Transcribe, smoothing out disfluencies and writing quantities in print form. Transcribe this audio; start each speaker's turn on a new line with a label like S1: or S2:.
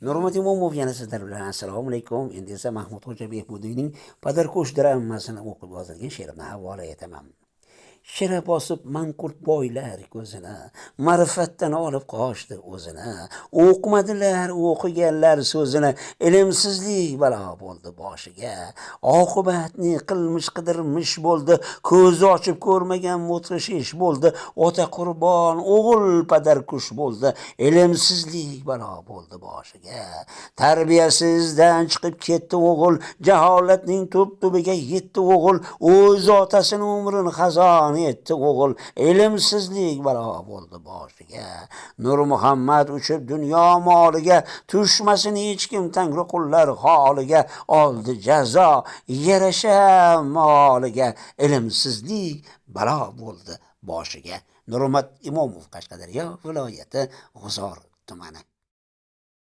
S1: Nurmat Imomov yana sizlar bilan. Assalomu alaykum. Endi esa Mahmudxo'ja Behbudiyning Padarkush dramasini o'qib yozilgan she'rini havola etaman. Shira bosib manqurt boylar ko'zini, ma'rifatdan olib qochdi o'zini. O'qimadilar o'qiganlar so'zini, ilmsizlik balo bo'ldi boshiga. Oqibatni qilmish qidirmish bo'ldi, ko'zi ochib ko'rmagan mudhish ish bo'ldi. Ota qurbon, o'g'il padarkush bo'ldi, ilmsizlik balo bo'ldi boshiga. Tarbiyasizdan chiqib ketdi o'g'il, jaholatning tub tubiga yetdi o'g'il, o'z otasini umrini xazon etdi o'g'il, ilmsizlik balo bo'ldi boshiga. Nur Muhammad uchib dunyo moliga, tushmasin hech kim tangri qullar holiga, oldi jazo yarasha moliga, ilmsizlik balo bo'ldi boshiga. Nurmat Imomov, Qashqadaryo viloyati, G'uzor tumani.